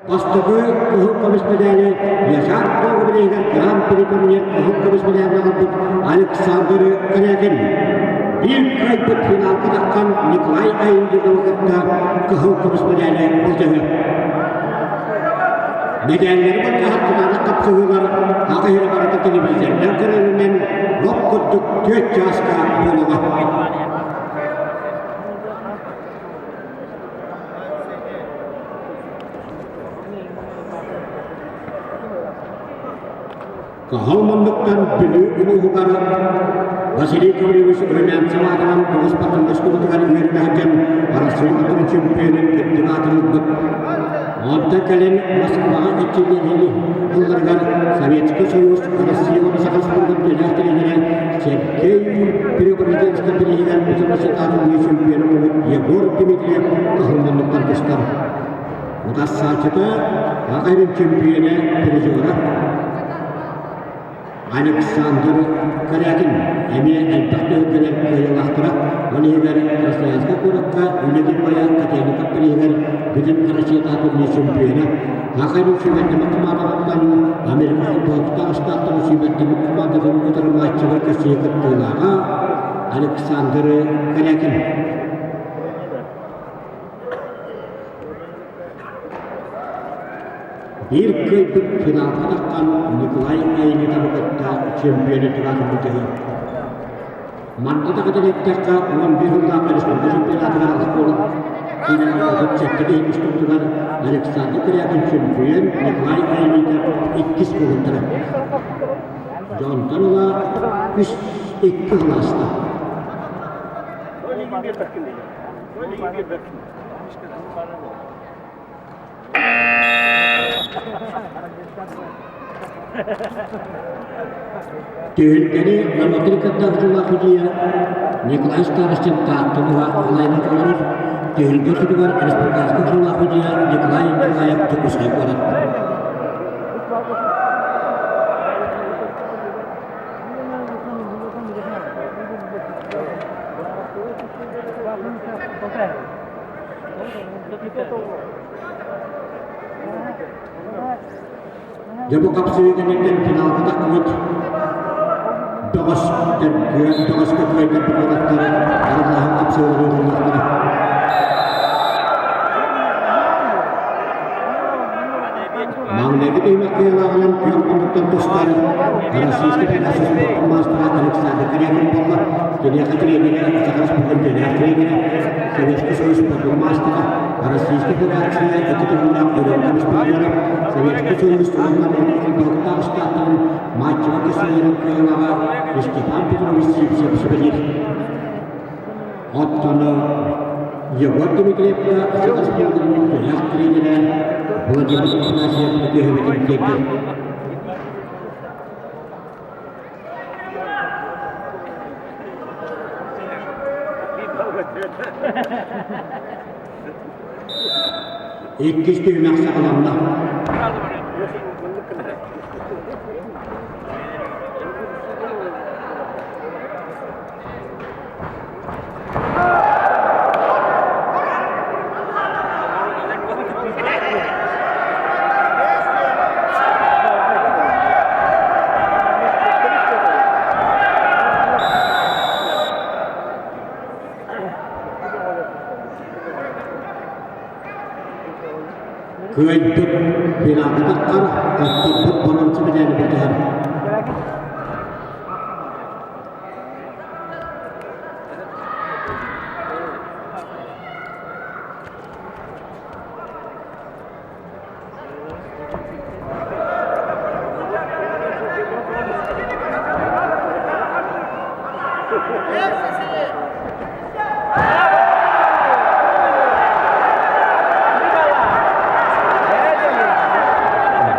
Бастакы кыһыл көмүс мэдээли Яшар Богобилейгэр Гран-при турнир кыһыл көмүс мэдээлин аҕалбыт Александр Корякин. Биир кыайбыт финалга таххан Николай Аиндиговы кытта кыһыл көмүс мэдээли былдьаһыа. Мэдээллэри былдьаһар кытаанах хапсыһыылар аҕа иһирэ барыта телевизорынан көрөрүнэн лоп курдук түөрт чааска буолуоҕа. Кыһыл муннуктан Бүлүү улууһугар Василий Гаврилович Румянцев аатынан тоҕус патроннас кубатыгар үөрэнэ сылдьан Арассыыйа атын чөмпүйүөнүн үрдүк аатын ылбыт. Онтон кэлин Москваҕа иччилиэһини ылларыгар Советский Союз Россия уонна Саха Республикатын үлэлээх тренерэ Сергей Преображенскай бирииһигэр бүтүн Россиятааҕы чөмпүйүөнэ буолбут Егор Дмитриев кыһыл муннуктан тустар. Утарсааччыта Аҕа чөмпүйүөнэ призера Александр Корякин эмиэ элбэх түһүлгэлэр кыайыылаахтара, ол иһигэр Красноярскай куоракка Үлэ Геройа Котельников бирииһигэр бүтүн Россиятааҕы турнир чөмпүйүөнэ, Саха Сирин сүүмэрдэммит хамаандатыттан Америка Холбоһуктаах Штаттарын сүүмэрдэммит хамаандатын утары матчыгар көрсүһүү кыттыылааҕа Александр Корякин. Биир кыайбыт финалга таххан Николай Аянитовы кытта чемпионы тураатын былдьаһыы. Манна даҕатан эттэххэ, 11 сыллаах республика чемпионатыгар оскуола киинэҕэ 37 киһи мустубутугар Александр Корякин чемпион, Николай Аянитов иккис буолбуттара. Дьонтон ыла үс икки сыл ааста. Түһүлгэни норуотун кытта тутулаах судьуйа Николай Старостин Таатта улууһа онлайнын толорор. Түһүлгэ ортотугар республиканскай тутулаах судьуйа Николай Николаев Дьокуускай куорат. Дьэ бу хапсыы кэнниттэн финалга таххыбыт бөҕөс бөҕөскө кыайдарбыт уолаттар арыллааһын хапсыылары ыытыллыахтара. Маҥнайгы түһүмэх кыайыылааҕынан күөх муннуктан тустар Российскай Федерация спордун маастара Александр Корякин буолла. Киниэхэ тренерэ Саха Республикатын тренер тренерэ, Советский Союз спордун маастара, Российскай Федерация икки төгүллээх Өрөмүөн призера, Советский Союз уонна Холбоһуктаах Штаттарын матчыга көстүүлэрин кыайыылааҕа Степан Петрович Сивцев сүбэлиир. Оттон Егор Дмитриевка Саха Республикатын тыһах тренерэ Владимир Афанасьев үтүөһүбэтин тиэрдэр. Иккис түһүмэх саҕаланна. Кыайбыт финалга таххар, хотторбут боруонса мэдээли былдьаһар.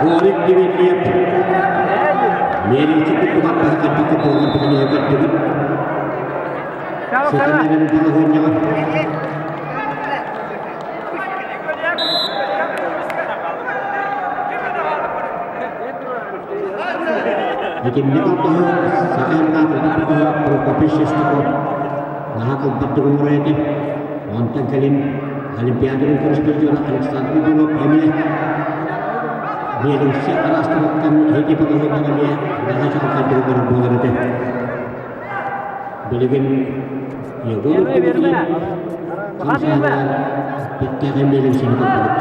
Горик Дмитриев Миэлиҥсэ куттугар баһа хайдах буолар билиһэ көрдүгүт. Сытан эрэн балаһыанньаҕа Итинник алтыһы саха ырнаатырбыт Прокопий Шестаков наһаа кылбардык оҥорор этэ. Онтон кэлин Олимпиаданын көрүстэр дьоно Александр Егоров эмиэ. Миэлиҥсэ араастарыттан эһиги балаһыанньаҕа эмиэ наһаа чаҕылхайдык олорор буолар этэ. Билигин Егор Дмитриев хамсааһыныгар бэртээхэй миэлиҥсэни көрдүбүт.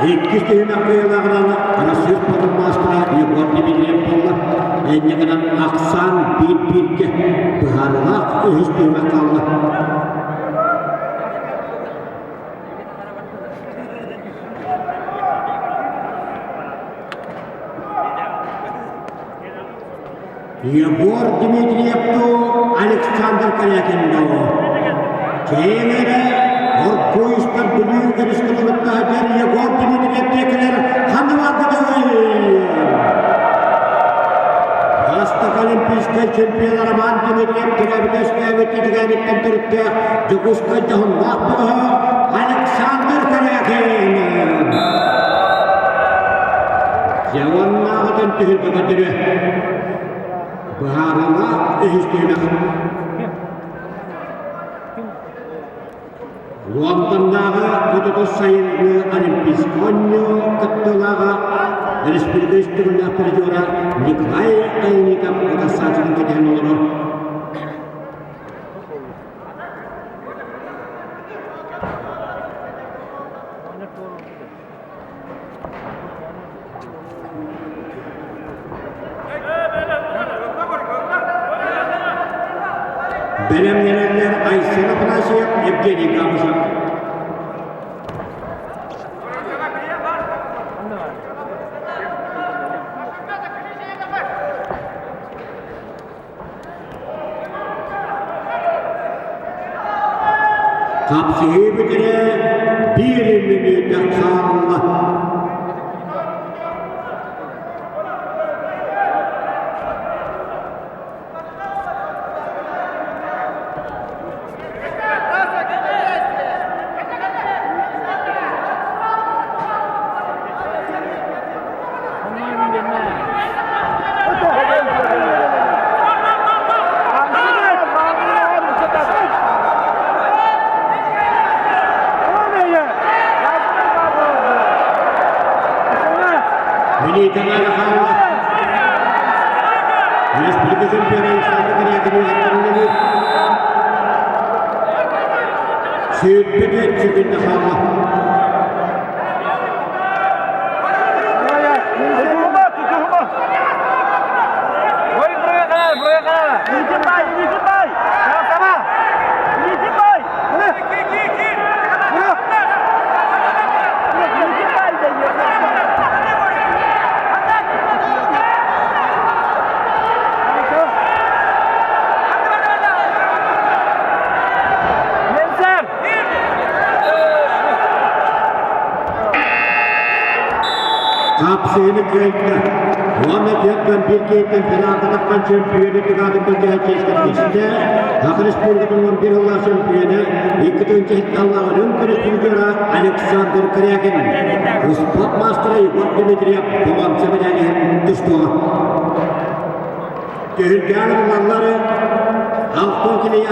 Иккис түһүмэх кыайыылааҕынан Арассыыйа спордун маастара Егор Дмитриев буолла. Инньэ гынан ахсаан биир-бииргэ быһаарыылаах үһүс түһүмэх хаалла. Егор Дмитриев дуу, Александр Корякин дуу? Киэҥэрэ оргуйустар Бүлүү өрүскэ туруктаһытар Егор Дмитриев диэкилэр ханнык Бастакы Олимпийскай чемпион Роман Дмитриев төрөөбүт үөскээбит Эдьигээниттэн төрүттээх Дьокуускай дьоһуннаах бөҕөһө Александр Корякин. Дьэ уоннааҕытын түһүлгэ көрдөрүө. Быһаарыылаах үһүс түһүмэх. Лондоннааҕы отутус сайыҥҥы Олимпийскай оонньуу кыттыылааҕа республика үс төгүллээх призера Николай Тайников утарсааччытын кэтэһэн олорор. Бэлэмнэнэллэр Айсен Афанасьев, Евгений Габышев. Хапсыһыы бүтэрэ биир мүнүүтэ хаалла. Мүнүүтэ хаалла. Республика чемпиона Александр Корякин аттарыллыбыт. Сүүрбүтэ сүгүннэ хаалла. Хапсыыны кыайда. Уонна 41 киһиттэн финалга тахсан чөмпүйүөнү тыгаатын былдьаһа чиэскэ Саха Республикатын 11 сыллаах чөмпүйүөнэ, 2 сыллаах Өлөҥ призера Александр Корякин, спорт маастара Егор Дмитриев боруонса мэдээлиһин тустууга. Түһүлгэҕэ ылаллары Алтын Килийэ.